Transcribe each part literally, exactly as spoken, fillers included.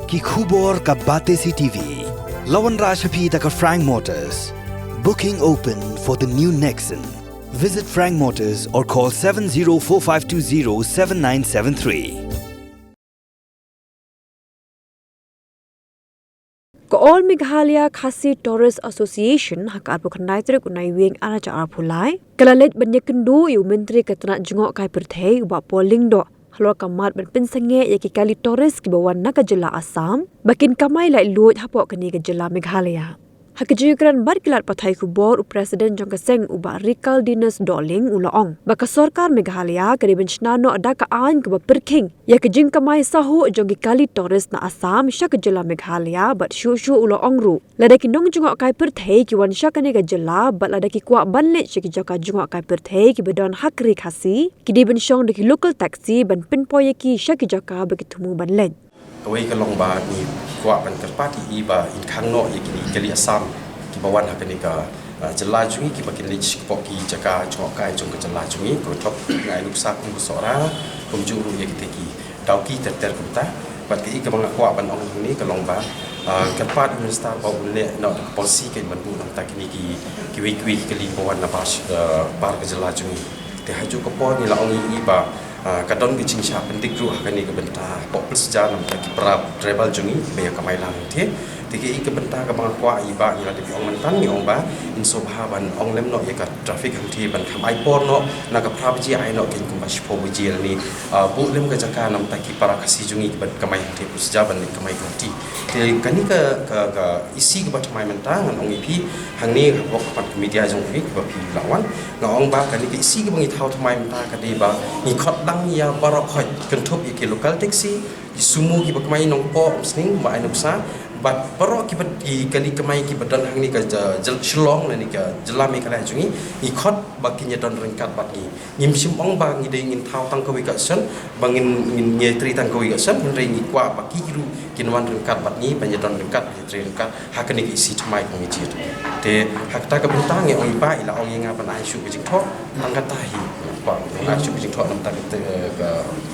Ki khubor ka Batesi T V. La wanrah sha phi da ka Frank Motors. Booking open for the new Nexon. Visit Frank Motors or call seven zero four five two zero seven nine seven three. Ka All Meghalaya Khasi Tourist Association ha ka arphew khyndai tarik u Naiwieng ar hajar arphew lai ka la leit ban ïakynduh ïa u Myntri ka tnat jngohkai pyrthei u Bah Paul Lyngdoh halor ka mat ban pynsangeh ïa ki kali tourist kiba wan na ka jylla Assam ba kin kamai laitluid hapoh kane ka jylla Meghalaya. Ha ka jingïakren bad ki lad pathai khubor, u President jong ka seng u Bah Rikaldinus Dohling u la ong ba ka sorkar Meghalaya ka dei ban shna noh da ka aiñ kaba pyrkhing ïa ka jingkamai sahuh jong ki kali tourist na Assam sha ka jylla Meghalaya, bad shuh shuh u la ong ruh lada ki nongjngohkai pyrthei ki wan sha kane ka jylla bad lada ki kwah ban leit sha ki jaka jngohkai pyrthei kiba don ha ka ri Khasi, ki dei ban shong da ki local taxi ban pynpoi ïa ki sha ki jaka ba ki thmu ban leit. Kawei ka long ba ngi kwah ban kyrpad ïa i ba in khang noh ïa kine ki kali Assam kiba wan ha kane ka, ah, jylla jong ngi kiba kin leit sha kpoh ki jaka jngohkai jong ka jylla jong ngi, ka thok ngai nuksa kum ka Sohra, kumjuh ruh ïa kita ki Dawki ter ter kumta. Bad kaei kaba nga kwah ban ong hangne ka long ba, ah, kyrpad u Minister ba un leh noh da ka policy kein ban buh na bynta kine ki, kiwei kiwei ki kali ba wan na bar, ah, bar ka jylla jong ngi. Te ha kajuh ka por ngi la ong ïa i ba, ah, ka don ka jingshah pyndik ruh ha kane ka bynta hapoh Pulsohjar na bynta ki para tribal jong ngi ba ïa kamai lang hangtei. Te kaei ka bynta kaba nga kwah ïa i ba ngi la dep ong mynta ngi ong ba in sngewbha ban ong lem noh ïa ka traffic hangtei ban kham ai por noh na ka phra baje ai noh kein kumba shiphew baje lane, ah, buh lem ka jaka na bynta ki para Khasi jong ngi kiba kamai hangtei Pulsohjar ban leit kamai Guwahati. Te kane ka, ka, ka issue kaba thymmai mynta ngan ong ïa phi hangne hapoh ka pat ka media jong phi kaba phi la wan. Nga ong ba kane ka issue kaba ngi thaw thymmai mynta ka dei ba ngi khot lang ïa baroh khoit, kynthup ïa ki local taxi, ki sumo kiba kamai Nongpoh Umsning ba ai nuksa, bad baroh kiba ki kali kamai kiba don hangne ka ja-, jyl-, Shillong lane ka jylla Meghalaya jong ngi, ngi khot ba kin ïa don ryngkat bad ngi. Ngim shym ong ba ngi dei ngin thaw tang kawei ka option, ba ngin, ngin ïa trei tang kawei ka option, hynrei ngi kwah ba ki ruh kin wan ryngkat bad ngi, ban ïa don ryngkat, ban ïa trei ryngkat ha kane ka issue thymmai kaba ngi jied. Te ha kata ka bynta ngi ong i ba i la ong ïa nga ban ai shuh ka jingthoh, tang kata hi. Ba ai shuh ka jingthoh na bynta ka, ka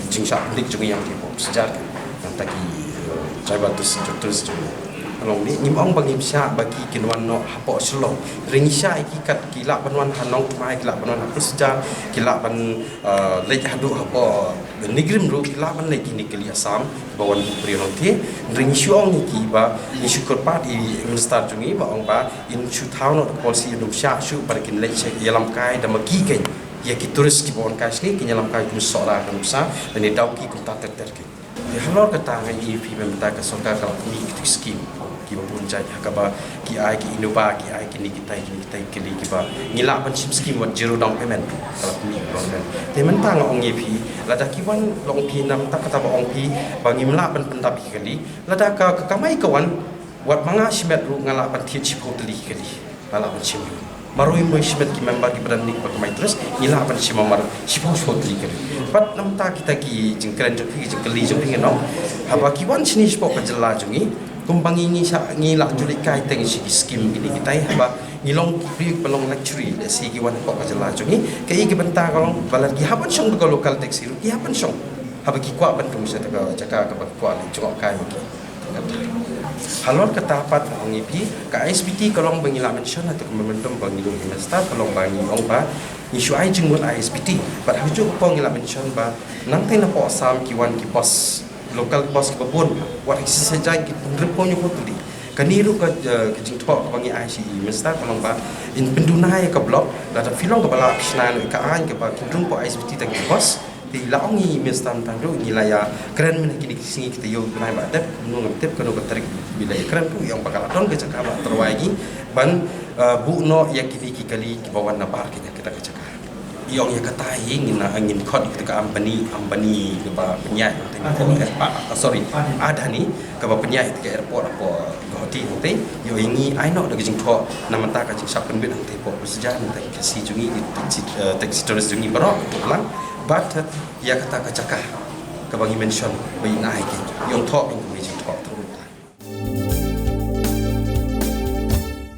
jingshah pyndik jong ngi ïa ki Pulsohjar, na bynta ki, eh, tribal tourist, tourist jong ngi. Ka long ne, ngim ong ba ngim shah ba ki kin wan noh hapoh Shillong. Hynrei ngi shah ïa ki kat ki lah ban wan ha Nongthymmai, ki lah ban wan ha Pulsohjar, ki lah ban, eh, leit haduh hapoh NEIGRIHMS ruh, ki lah ban leit kine ki kali Assam ba wan buh briew hangtei. Hynrei ngi shu ong ïa ki ba ngi shu kyrpad ïa i Minister jong ngi ba ong ba in shu thaw noh da ka policy, in ym shah shuh ba kin leit sha ïalam kai da ma ki kein. Ïa ki tourist kiba wan kai sha ngi kin ïalam kai kum Sohra, kum Sohra lane Dawki kumta ter ter kein. Te halor kata nga ong ïa phi mynta ka sorkar ka la pynmih ki skim kiba bun jait ha kaba ki ai ki Innova, ki ai kine kitai, kine kitai ki kali kiba ngi lah ban shim skim wat zero down payment. Ka la pynmih ki down payment. Te mynta nga ong ïa phi, lada ki wan, long phi na bynta kata ba ong phi ba ngim lah ban pyndap ïa ki kali, lada ka, ka kamai ka wan wat ma nga shimet ruh nga lah ban thied shiphew tylli ki kali. Nga lah ban shim ruh. Marwei marwei shimet ki member kiba don hangne kiba kamai tourist, ngi lah ban shim mar shiphew shiphew tylli ki kali. Bad na bynta kita ki jingkren jong phi, ki jingkylli jong phi, ngan ong, haba ki wan shane shapoh ka jylla jong ngi, kumba ngi, ngi shah, ngi lah ju leit kai teng sha ki skim kine kitai, haba ngi long ki briew ba long luxury, lehse ki wan hapoh ka jylla jong ngi. Kaei ka bynta ka long ba lada ki hap ban shong da ka local taxi ruh ki hap ban shong, haba ki kwah ban rung sha kata ka jaka kaba ki kwah leit jngoh kai ma ki. Halor kata pat nga ong ïa phi, ka I S B T ka long ba ngi la mention ha kata ka memorandum ba ngi la ïoh hi mynta, ka long ba ngi ong ba ngi shu ai jingmut I S B T. Bad ha kajuh ka por ngi la mention ba nangta napoh Assam ki wan ki bus, local bus kiba bun, wat ha ki shisha jait ki hynriewphew hynñiewphew tylli. Kane ruh ka, eh, ka jingthoh kaba ngi ai sha i Minister ka long ba in pynduna ïa ka block, lada phi long kaba lah phi shna ïa ka aiñ kaba kin rung hapoh I S B T tang ki bus. Te la ong i Minister mynta ruh ngi la ïa kren mynta kine ki sngi kita ïoh bnai ba dep, kumno ngam tip kano ka tarik ba la ïa kren ruh, i ong ba ka la don ka jaka ba tyrwa ïa ngi ban, eh, buh noh ïa kine ki kali kiba wan na bar kita, kita ka jaka. I ong ïa kata hi ngin, ngin khot ïa kata ka Ambani, Ambani kaba pynïaid, ah, sorry, Adani kaba pynïaid ka airport hapoh Guwahati hangtei. Ïoh ïa ngi ai noh da ka jingthoh na bynta ka jingshah pynbit hangtei hapoh Pulsohjar, na bynta ki Khasi jong ngi, ki taxi, eh, taxi tourist jong ngi baroh, lang. Bad, eh, ïa kata ka jaka kaba ngi mention ba i na ai ki, ïoh thoh.